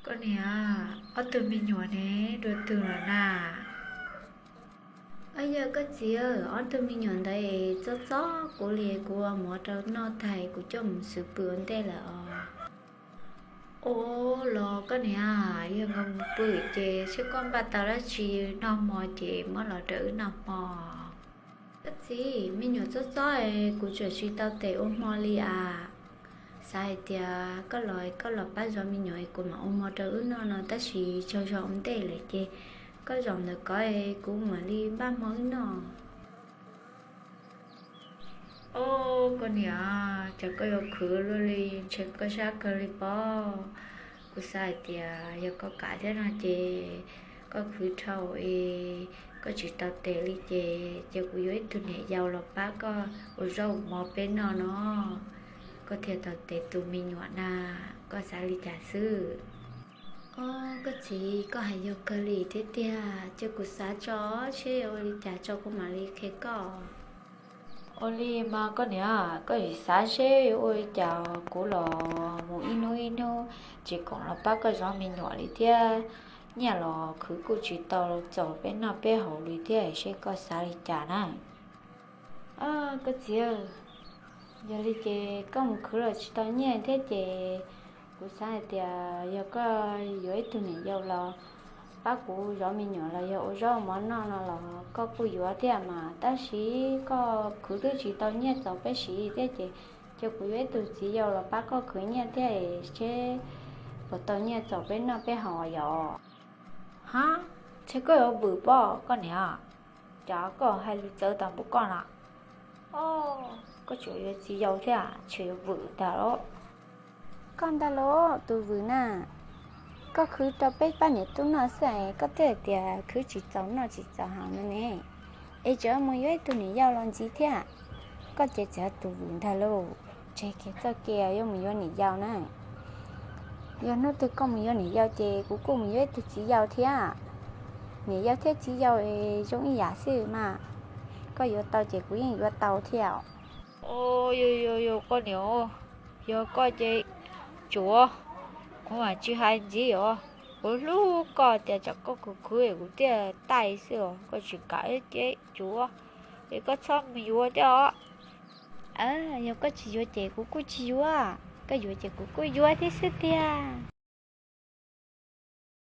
Koj niam, ob tug me nyuam ne dua twg lawm na? Aub, yog koj txiv, ob tug me nyuam ntawd es txob txob kuv li, kuv ua mov rau noj tag kuv coj mus xwb pw ua ntej lawm os. Ua los koj niam, yog nkawd mus pw ces seb koj npaj tau dab tsi noj hmo ces muab los rau wb noj hmo. Koj txiv, me nyuam txob txob es kuv tseem tsis tau tes ua hmo li as. Xav hais tias koj los, koj los pab zov me nyuam es kuv mam ua hmo rau wb noj no, tab sis tsaug zog ua ntej lawm ces koj zaum ntawm ko es kuv mam li npaj hmo wb noj. Ub, koj niam, cas koj yuav khwv luaj li, ntshe koj sab kawg li pob. Kuv xav hais tias yog koj kam thiab no ces koj khwv dhau es koj tsis tau tes li ces cia kuv yuav ib tug niam yau los pab koj ua zaub ua mov peb noj no, koj thiaj tau tes tu me nyuam na. Koj xav li cas xwb? Ub, koj txiv, koj hais yog kawg li thiab tiag, cia kuv xav tso seb ua li cas tso kuv mam li qhia koj. Ua li mas koj niam, koj sim xav seb yuav ua li cas, kuv los mus ib hnub ib hnub tsis khoom los pab koj zov me nyuam li thiab. Nyiaj los khwv kuj tsis tau txaus peb noj peb haus li thiab, seb koj xav li cas na. Koj txiv, yog li ces koj mus khwv los tsis tau nyiaj thiab ces kuv xav hais tias yog koj yuav ib tug niam yau los pab kuv zov me nyuam los yog ua zaub mov noj no los koj kuj yuav thiab mas, tab sis koj khwv twb tsis tau nyiaj txaus peb siv thiab ces cia kuv yuav ib tug txiv yau los pab koj khwv nyiaj thiab seb puas tau nyiaj txaus peb noj peb haus yom. Ha, ntshe koj yuav vwm pob koj niam. Cas koj hais lus txawv tag npaum koj na? Koj tseem yuav txiv yau thiab, ntshe yuav vwm ntag los. Koj ntag los tus vwm na, koj khwv rau peb pab niam tub noj xwb es koj twb hais tias khwv tsis txaus noj tsis txaus haus no ne, es tseem mus yuav ib tug niam yau los ntxiv thiab. Koj ces txawm tus vwm ntag lauj. Tseg kiag txoj kev yuav mus yuav niam yau na. Yog hnub twg koj mus yuav niam yau ces kuv kuj mus yuav ib tug txiv yau thiab. Niam yau thiab txiv yau zoo ib yam xwb mas, koj yuav tau ces kuv yeej yuav tau thiab. Yog, yog, yog koj niam, yog koj ces tsuav, kuv mam tsis hais ntxiv os. Kuv hlub koj tias tsam koj khwv khwv kuv thiaj taij xwb os, koj tsis kam ces tsuav, es koj txhob mus yuav thiab os. Yog koj tsis yuav ces kuv kuj tsis yuav, koj yuav ces kuv kuj yuav thiab xwb tiag.